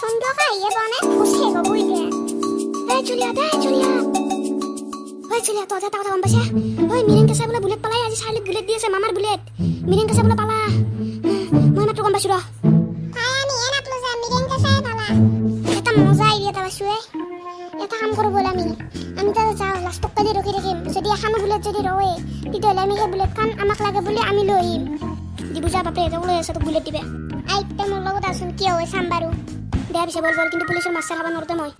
চন্দ্ৰকা আহিয়ে পোৱা নাই, ভোজ শেষ হ'ব এতিয়া। এই চুলিয়া, দে চুলিয়া, ঐ চুলিয়া, তই এটা কথা গম পাইছা? ঐ, মিৰেং কেঁচা বোলে বুলেট পালাই। আজি চাৰ্লিত বুলেট দি আছে, মামাৰ বুলেট। মিৰেং কেঁচা বোলে পালা, মই মাত্ৰ গম পাইছো ৰ। এটা মজা আইডিয়া এটা পাইছো। এ এটা কাম কৰোঁ ব'ল। আমি আমি তাতে যাওঁ, লাষ্টক কালি ৰখি থাকিম। যদি এখনো বুলেট যদি ৰৱে, তেতিয়াহ'লে আমি সেই বুলেটখন আমাক লাগে বুলি আমি লৈ আহিম। দিব যা। বাপৰে, এটা লৈ আছে, তোক বুলেট দিবে। আই, তই মোৰ লগত আছোন, কি হয় চাম বাৰু। দে পিছে, বল বল। কিন্তু পুলিচৰ মাছ খাব নোৱাৰোতে মই।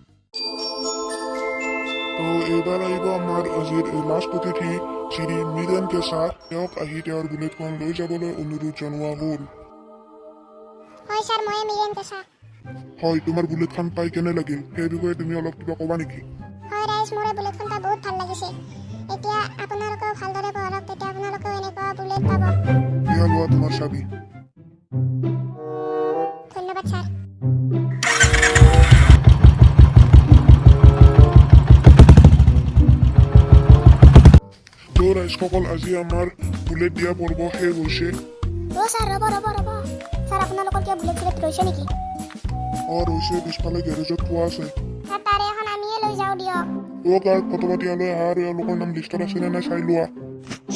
তো এইবাৰ আহিব আমাৰ আজিৰ এই লাষ্ট অতিথি শ্ৰী মীৰেন কেঁচা। তেওঁক আহি তেওঁৰ বুলেটখন লৈ যাবলৈ অনুৰোধ জনোৱা হ'ল। হয় ছাৰ, ময়ে মিৰেন কেঁচা। হয়, তোমাৰ বুলেটখন পাই কেনে লাগিল, সেই বিষয়ে তুমি অলপ কিবা ক'বা নেকি? হয় ৰাইজ, মোৰ এই বুলেটখন পাই বহুত ভাল লাগিছে। এতিয়া আপোনালোকেও ভালদৰে পঢ়ক, তেতিয়া আপোনালোকেও এনেকুৱা বুলেট পাব। এয়া লোৱা তোমাৰ চাবি। ধন্যবাদ ছাৰ। তো ৰাইজসকল, আজি আমাৰ বুলেট দিয়া পৰ্ব শেষ হৈছে। অ' ছাৰ, ৰ'ব ৰ'ব ৰ'ব ছাৰ, আপোনালোকৰ কিবা বুলেট চুলেট ৰৈছে নেকি? অঁ, ৰৈছে, পিছফালে গেৰেজত থোৱা আছে। ছাৰ, তাৰে এখন আমিয়ে লৈ যাওঁ দিয়ক। অ' গাৰ্ড, প্ৰথমতে ইয়ালৈ আহা আৰু এওঁলোকৰ নাম লিষ্টত আছেনে নাই চাই লোৱা।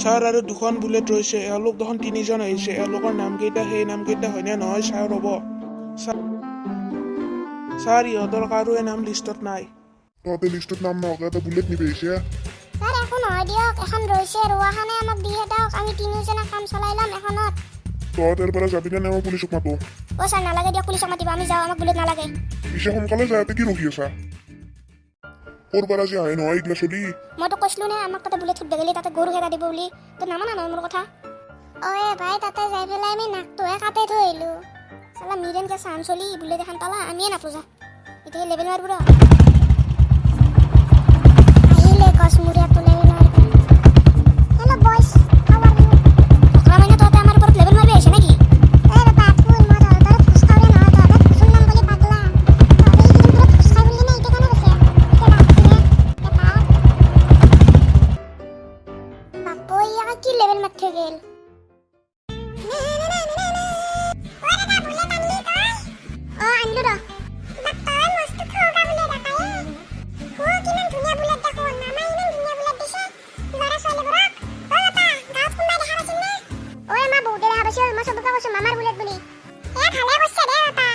ছাৰ, আৰু দুখন বুলেট ৰৈছে। এওঁলোক দেখোন তিনিজন আহিছে। এওঁলোকৰ নামকেইটা সেই নামকেইটা হয়নে নহয় চাই ৰ'ব। ছাৰ, ইহঁতৰ কাৰোৱে নাম লিষ্টত নাই। তহঁতে লিষ্টত নাম নহকে এটা বুলেট নিবি আহিছে? ছাৰ, একো নহয় দিয়ক, এখন ৰৈছে, ৰোৱাখনে আমাক দি দিয়ক, আমি তিনিওজনে কাম চলাই ল'ম এখনত। তহঁত ইয়াৰ পৰা যাবিনে নে মই পুলিচক মাতো? অ' ছাৰ, নালাগে দিয়ক পুলিচক মাতিব, আমি যাওঁ, আমাক বুলেট নালাগে। পিছে সোনকালে যা, ইয়াতে কি ৰখি আছা? ক'ৰ পৰা যে আহে নহয় এইগিলা চলি। মইতো কৈছিলো নে আমাক তাতে বুলেট সুধব গ'লে তাতে গৰু খেদা দিব বুলি, তই নামানা নহয় মোৰ কথা। অ' এ ভাই, তাতে যাই পেলাই আমি নাকটোহে কাটি থৈ আহিলো। চালা মিৰেন কে চান চলি, বুলেট এখন পালা, আমিয়ে নাপলো। যা, এতিয়া লেবেল মাৰিব ৰ। আহিলে গছমূৰীয়াটো লেবেল মাৰিব। Hello boys, how are you? অকৰা মাইনা, তহঁতে আমাৰ ওপৰত লেবেল মাৰিব আহিছে নেকি? এ বাবা শুন, মই তহঁতৰ ভোজ খাওঁৰে নহয়, তহঁতে ভোজৰ নাম ক'লি পাগলা। তহঁতে এইকেইদিন পুৰা ভোজ খাই বুলি নে এতিয়া কেনে পাইছে? এতিয়া বাপৰে এটা বাপ, ইয়াক কি লেবেল মাৰি থৈ গ'ল। অ, আনিলো ৰ। ঐ, মা, বহুতে দেখা পাইছো, মই চবকে কৈছো মামাৰ বুলেট বুলি। এ ভালে কৈছে দে বাপা।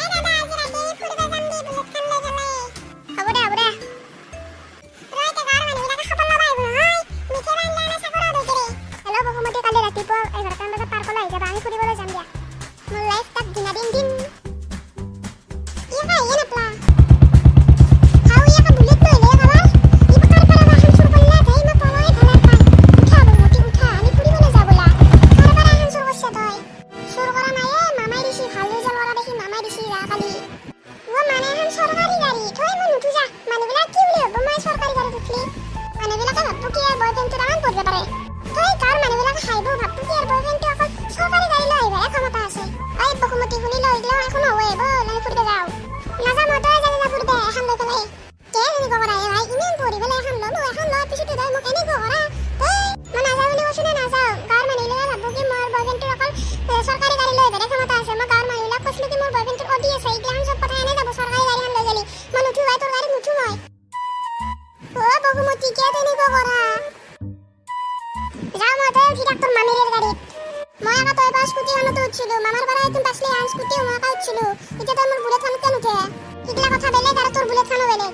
এ দাদা, আজি ৰাতি আমি ফুৰিব যাম দে বুলেটখন লৈ পেলাই। হ'ব দে, হ'ব দে। ৰ, এতিয়া গাঁৱৰ মানুহবিলাকে খবৰ ল'ব আহিব নহয়, মিঠাই পান লোৱা নাই চাকৰা হৈছে ৰে। হেল্ল' বসুমতী, কালি ৰাতিপুৱা 11টামান বজাত পাৰ্কলৈ আহি যাবা, আমি ফুৰিবলৈ যাম দিয়া। মোৰ লাইফ তাক দিনা দিন দিন। ইয়াক আহিয়ে নাপলা। হাও, ইয়াক বুলেট লৈ আহিলে কাবাৰ। ই কাৰ পৰা বা এখন চুৰ কৰলা? ধেই, মই পলাই ভালাৰ পাই। উঠা বসুমতী, উঠা, আমি ফুৰিবলৈ যাওঁ ব'লা। কাৰ পৰা এখন চুৰ কৰছে তই? চুৰ কৰা নাই এ, মামাই দিছি, ভাল ৰিজাল্ট কৰা দেখি মামাই দিছি যোৱাকালি। অ' মানে এখন চৰকাৰী গাড়ী, থৈ মই নুঠো যা। মানুহবিলাক কি বুলি ভাবিব মই চৰকাৰী গাড়ীত উঠলি? মানুহবিলাকে ভাবব কি আৰু বয়ফ্ৰেণ্ডটো তামাম পঢ়িব পাৰে। থৈ, গাঁৱৰ মানুহবিলাকে হাঁহিব, ভাবব কি আৰু বয়ফ্ৰেণ্ডটো অকল চৰকাৰী গাড়ী লৈ আহিবহে ক্ষমতা আছে। ঐ বসুমতী, শুনি ল, এইগিলা একো নহয়, ব'ল আমি ফুৰিব যাওঁ। নাযাওঁ মই, তই যাবি যা ফুৰিব এখন লৈ পেলাই। কে এনেকুৱা কৰা হে ভাই? ইমান পঢ়ি পেলাই এখন ল'লো, এখন লোৱাৰ পিছতো তই মোক এনেকুৱা কৰা? তই মই নাযাওঁ বুলি কৈছো নে? নাযাওঁ। গাঁৱৰ মানুহবিলাকে ভাবব কি মোৰ বয়ফ্ৰেণ্ডটোৰ অকল চৰকাৰী গাড়ী লৈ আহিবহে ক্ষমতা আছে। মই গাঁৱৰ মানুহবিলাক কৈছিলো কি মোৰ বয়ফ্ৰেণ্ডটোৰ অডি আছে, এইগিলাখন চব কথা এনে যাব চৰকাৰী গাড়ীখন লৈ গ'লি। মই নুঠো ভাই, তোৰ গাড়ীত নুঠো মই। অ' বসুমতী, কিয় তেনেকুৱা কৰা? যাওঁ মই, তই উঠি থাক তোৰ মামীৰৰ গাড়ীত। মই আকৌ তই পৰা স্কুটিখনতো উঠছিলো, মামাৰ পৰা একদম পাছলি এখন স্কুটিও মই আকৌ উঠছিলো। এতিয়া তই মোৰ বুলেটখনত কিয় নুঠে? সেইগিলা কথা বেলেগ আৰু তোৰ বুলেটখনো বেলেগ।